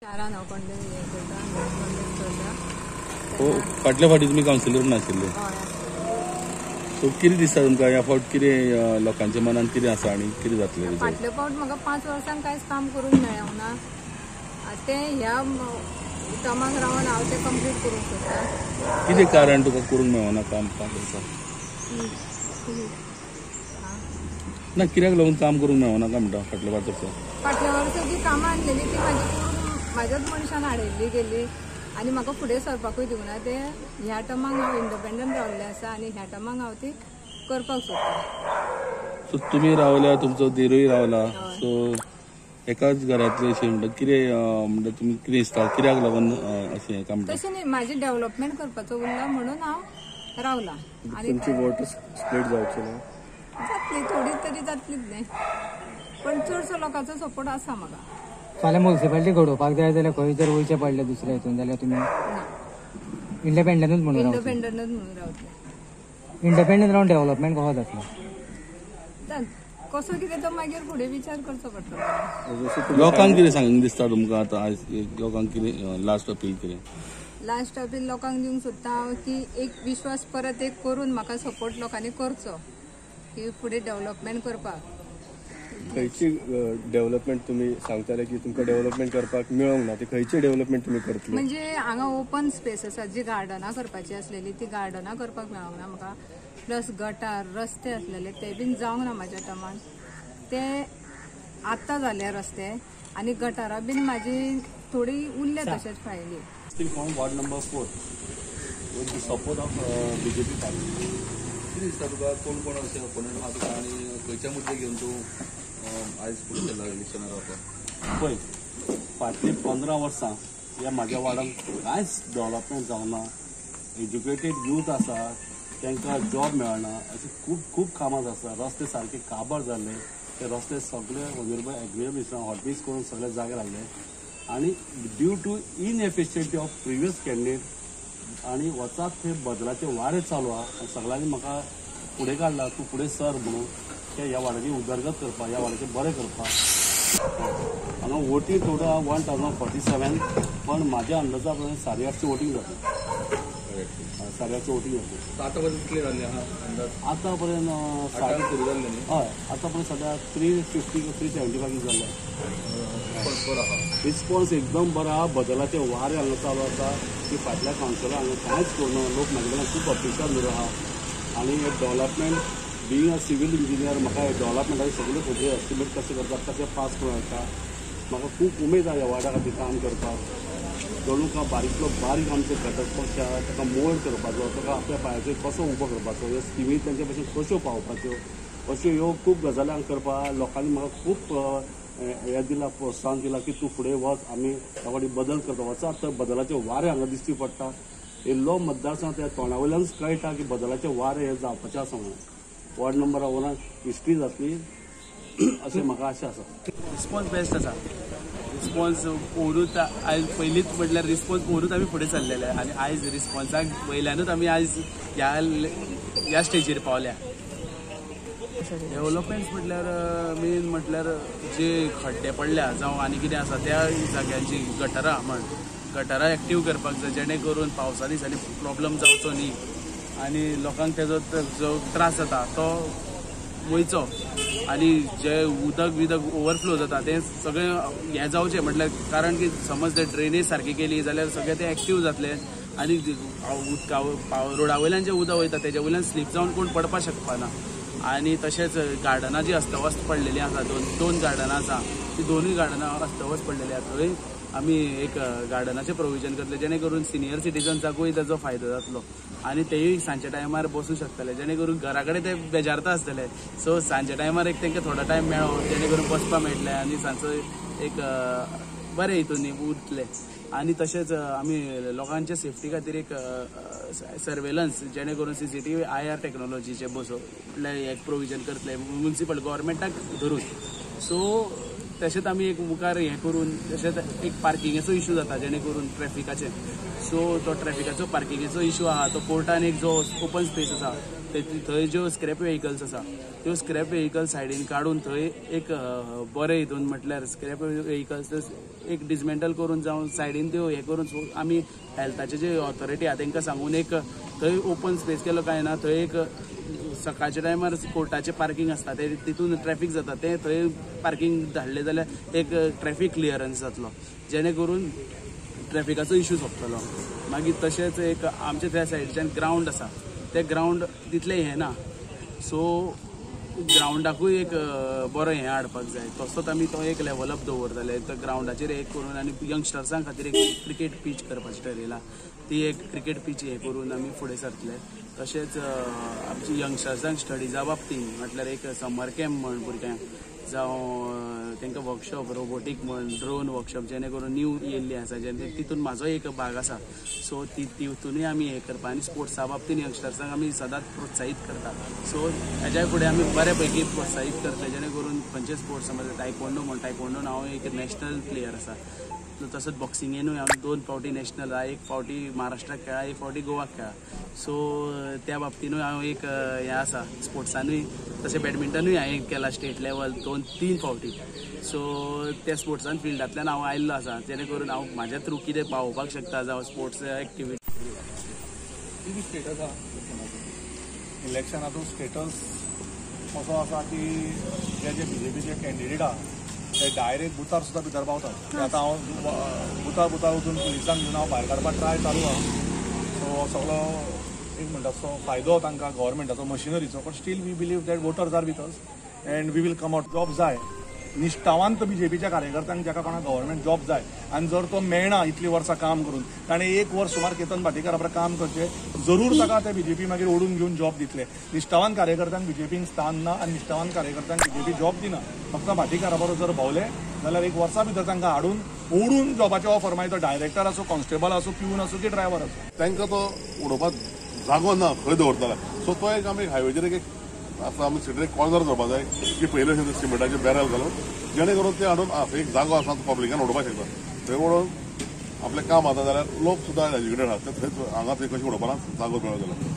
चारान हांव हें करता, कॉन्टेस्ट करता. फाटल्या फावटी तुमी कावन्सिलर नाशिल्ले, सो कितें दिसता तुमकां ह्या फावट कितें लोकांच्या मनान कितें आसा आनी कितें जातलें? फाटल्या फावट म्हाका 5 वर्सांक कांयच काम करून मेळोंक ना, तें ह्या टर्माक रावन हांव तें कंप्लीट करूंक सोदता. कितें कारण तुका करूंक मेळना काम 5 वर्सां? ना, कित्याक लागून काम करूंक मेळना काय म्हणटा फाटल्या 5 वर्सां? फाटल्या वर्सा जी कामां आणलेली ती म्हाजी करून म्हाज्याच मनशान हाडयल्ली गेली आनी म्हाका फुडें सरपाकूय दिवंक ना. ते ह्या टर्माक हांव इंडिपेंडंट रावल्लें आसा आनी ह्या टर्माक हांव ती करपाक सोदता. सो तुमी रावल्या, तुमचो देरूय रावला, सो एकाच घरांतले अशें म्हणटा कितें म्हणटा तुमी कितें दिसता कित्याक लागून अशें काय म्हणटा? तशें न्ही, म्हाजें डेवलपमेंट करपाचो उरला म्हणून हांव रावला. आनी तुमची वोट स्प्लीट जावची ना? जातली, थोडी तरी जातलीच न्ही, पण चडसो लोकांचो सपोर्ट आसा म्हाका. फाल्यां म्युनिसिपालिटी घडोवपाक जाय जाल्यार खंय जर वयचें पडलें दुसऱ्या हितून जाल्यार तुमी इंडिपेंडंटूच म्हणून इंडिपेंडंटूच म्हणून रावतले. इंडिपेंडंट रावन डेव्हलपमेंट कसो जातलो? कसो कितें तो मागीर फुडें विचार करचो पडटलो. लोकांक कितें सांगूंक दिसता तुमकां आतां आयज? लोकांक कितें लास्ट अपील कितें? लास्ट अपील लोकांक दिवंक सोदता हांव की एक विश्वास परत एक करून म्हाका सपोर्ट लोकांनी करचो की फुडें डेव्हलपमेंट करपाक. खंयची डेव्हलपमेंट तुमी सांगताले की तुमकां डेव्हलपमेंट करपाक मेळोंक ना, ती खंयची डेव्हलपमेंट तुमी करतले? म्हणजे हांगा ओपन स्पेस आसा, जी गार्डनां करपाची आसलेली ती गार्डनां करपाक मेळोंक ना म्हाका, प्लस गटार रस्ते आसलेले ते बीन जावंक ना म्हाज्या टर्मान, ते आतां जाले रस्ते आनी गटारां बीन म्हाजी थोडी उरल्या तशेंच फायली. Ward number 4 with the support of BJP party. कितें दिसता तुका कोण कोण अशें ओपोनंट आहा तुका आनी खंयच्या मुद्दे घेवन तूं आयज फुडें सरला इलेक्शनाक रावपाक? पळय, फाटलीं 15 वर्सां ह्या म्हाज्या वार्डांत कांयच डेवलपमेंट जावना. एज्युकेटेड यूथ आसा तांकां जॉब मेळना, अशें खूब खूब कामां आसा. रस्ते सारके काबार जाल्ले, ते रस्ते सगळे ऑनरेबल एग्रीमेंट हॉटमिक्स करून सगळे जाग्यार हाडले आनी due to inefficiency of previous candidate आनी वचात थंय बदलाचे वारें चालू आहा आनी सगळ्यांनी म्हाका फुडें काडला तूं फुडें सर म्हणून ते ह्या वाड्याची उदरगत करपाक, ह्या वाड्याचें बरें करपाक. हांगा वोटींग थोडो आहा 1047, पण म्हाज्या अंदाजा प्रमाणे 850 वोटींग जाता. 850 वोटींग जाता. आतां पर्यंत कितले जाल्ले आहा अंदाज? आतां पर्यंत सुरू जाल्ले न्ही? हय, आतां पर्यंत सद्या 350 375 जाल्ले. बरो आहा रिस्पॉन्स, एकदम बरो आहा. बदलाचे वारें हांगा चालू आसा की फाटल्या कावन्सिलान हांगा कांयच करूं ना, लोक म्हाजे कडल्यान खूब अपेक्षा दवरून आहा. आनी हे development being a civil engineer म्हाका डेवलपमेंटाचे सगळे खबरी एस्टिमेट कशें करतात, कशें पास करूं येता, म्हाका खूब उमेद आहा ह्या वार्डा खातीर काम करपाक. जणू का बारीकलो बारीक आमचे घटक पक्ष आहा ताका मोल्ड करपाचो, ताका आपल्या पांयाचेर कसो उबो करपाचो, ह्यो स्किमी तांचे पासून कश्यो पावपाच्यो, अश्यो ह्यो खूब गजाली हांगा करपाक लोकांनी म्हाका खूब हें दिलां, प्रोत्साहन दिलां की तूं फुडें वच, आमी ह्या फावटी बदल करता. वचात तर बदलाचें वारें हांगा दिश्टी पडटा. येयल्लो मतदारसंघ त्या तोंडा वयल्यानूच कळटा की बदलाचें वारें हें जावपाचें आसा म्हणून. वॉर्ड नंबर 1 हिस्ट्री जातली अशें म्हाका आशा आसा. रिस्पॉन्स बेस्ट आसा. रिस्पॉन्स पळोवनूच आयज पयलींच म्हटल्यार रिस्पॉन्स पळोवनूच आमी फुडें सरलेले आनी आयज रिस्पॉन्साक वयल्यानूच आमी आयज ह्या स्टेजीर पावल्या. डेवलपमेंट्स म्हटल्यार मेन म्हटल्यार जे खड्डे पडल्या जावं आनी कितें आसा त्या जाग्यांची गटरां म्हण, गटरां एक्टीव करपाक जाय जेणे करून पावसा दिसांनी प्रोब्लम जावचो न्ही आनी लोकांक तेजो जो त्रास जाता तो वयचो आनी जे उदक बिदक ओवरफ्लो जाता तें सगळें हें जावचें. म्हटल्यार कारण की समज ते ड्रेनेज सारकी केली जाल्यार सगळें तें एक्टीव जातलें आनी उदका रोडा वयल्यान जें उदक वयता तेजे वयल्यान स्लीप जावन कोण पडपाक शकपाना. आनी तशेंच गार्डनां जी अस्तवस्त पडलेलीं आसा, दोन गार्डनां आसा, ती दोनूय गार्डनां अस्तवस्त पडलेलीं आसा. थंय आमी एक गार्डनाचें प्रोविजन करतले जेणे करून सिनियर सिटीजन्साकूय ताजो फायदो जातलो आनी तेय सांजच्या टायमार बसूं शकतले, जेणे करून घरा कडेन ते बेजारता आसतले. सो सांजच्या टायमार एक तांकां थोडो टायम मेळो जेणे करून बसपाक मेळटलें आनी सांजचो एक बरें हितून उरतलें. आनी तशेंच आमी लोकांच्या सेफ्टी खातीर एक सर्वेलन्स जेणे करून CCTV IR टॅक्नोलॉजीचे बसो म्हटल्यार एक प्रोविजन करतले म्युनिसिपल गव्हर्मेंटाक धरून. सो तशेंच आमी एक मुखार हें करून तशेंच एक पार्किंगेचो इशू जाता जेणे करून ट्रॅफिकाचे, सो तो ट्रॅफिकाचो पार्किंगेचो इशू आहा तो कोर्टान एक जो ओपन स्पेस आसा थंय ज्यो स्क्रॅप वेहिकल्स आसा त्यो स्क्रॅप वेहिकल्स सायडीन काडून थंय एक बरें हितून म्हटल्यार स्क्रॅप वेहिकल्स एक डिसमेंटल करून जावं सायडीन त्यो हें करून आमी हेल्थाचे जे ऑथॉरिटी आहा तांकां सांगून एक थंय ओपन स्पेस केलो काय ना थंय एक सकाळच्या टायमार कोर्टाचें पार्किंग आसता ते तितून ट्रॅफिक जाता ते थंय पार्किंग धाडलें जाल्यार एक ट्रॅफिक क्लियरन्स जातलो जेणे करून ट्रॅफिकाचो इशू सोंपतलो. मागीर तशेंच एक आमच्या त्या सायडीच्यान ग्रावंड आसा ते ग्रावंड तितलें हें ना सो ग्रावंडाकूय एक बरो हें हाडपाक जाय तसोच आमी तो एक लेवलअप दवरतले तो ग्रावंडाचेर एक करून आनी यंगस्टर्सां खातीर एक क्रिकेट पीच करपाचें ठरयलां ती एक क्रिकेट पीच हें करून आमी फुडें सरतले. तशेंच आमची यंगस्टर्सांक स्टडिजा बाबतींत म्हटल्यार एक समर कॅम्प म्हण भुरग्यांक जावं तांकां वर्कशॉप रोबोटीक म्हण ड्रोन वर्कशॉप जेणे करून न्यू येयल्ली आसा जेणे तितून म्हाजो एक भाग आसा सो तितूनय आमी हें करपा आनी स्पोर्ट्सा बाबतींत यंगस्टर्सांक आमी सदांच प्रोत्साहीत करता सो हेज्या फुडें आमी बऱ्या पैकी प्रोत्साहीत करतले जेणे करून खंयचे स्पोर्ट्स समज टायकोंडो म्हण टायकोंडोन हांव एक नॅशनल प्लेयर आसा तसोच बॉक्सिंगेनूय हांव 2 फावटी नॅशनल आहा, 1 फावटी महाराष्ट्राक खेळा, 1 फावटी गोवाक खेळा सो त्या बाबतीनूय हांव एक हें आसा स्पोर्ट्सानूय तशें बॅडमिंटनूय हांवें केला स्टेट लेवल 2-3 फावटी सो त्या स्पोर्ट्सान फिल्डांतल्यान हांव आयिल्लो आसा जेणे करून हांव म्हाज्या थ्रू कितें पावोवपाक शकता जावं स्पोर्ट्स एक्टिविटी. स्टेटस आहा इलेक्शनाचो स्टेटस असो आसा की जे जे बीजेपीचे कॅन्डिडेट आहा ते डायरेक्ट बुथार सुद्दां भितर पावतात. आतां हांव बुथार बुथार वचून पुलिसांक घेवन हांव भायर काडपाक ट्राय चालू आहा सो सगळो एक म्हणटा सो फायदो तांकां गव्हर्मेंटाचो मशिनरीचो but still we believe that voters are with us and we will come out. Job जाय निश्ठावंत बीजेपीच्या कार्यकर्त्यांक जाका कोणाक गव्हर्मेंट जॉब जाय आनी जर तो मेळना इतलीं वर्सां काम करून ताणें 1 वर्स सुमार केतन भाटीकारा बरोबर काम करचें जरूर ताका ते बीजेपी मागीर ओडून घेवन जॉब दितले. निश्ठावान कार्यकर्त्यांक बीजेपीन स्थान ना आनी निश्ठावान कार्यकर्त्यांक बीजेपी जॉब दिना. फक्त भाटीकारा बरोबर जर भोंवले जाल्यार 1 वर्सा भितर तांकां हाडून ओडून जॉबाचे ऑफर मागीर तो डायरेक्टर आसूं, कॉन्स्टेबल आसूं, प्यून आसूं की ड्रायव्हर आसूं. तांकां तो उडोवपाक जागो ना खंय दवरतले सो तो एक आमी हायवेचेर एक आसा आमी सिटीर एक कॉर्नर करपाक जाय की पयले सिमेंटाचे बॅरल घालून जेणे करून ते हाडून एक जागो आसा पब्लिकान उडोवपाक शकता थंय उडोवन आपलें काम जाता जाल्यार लोक सुद्दां एज्युकेटेड आसा ते थंयच हांगा थंय कशें उडोवपाक जागो मेळो जाल्यार.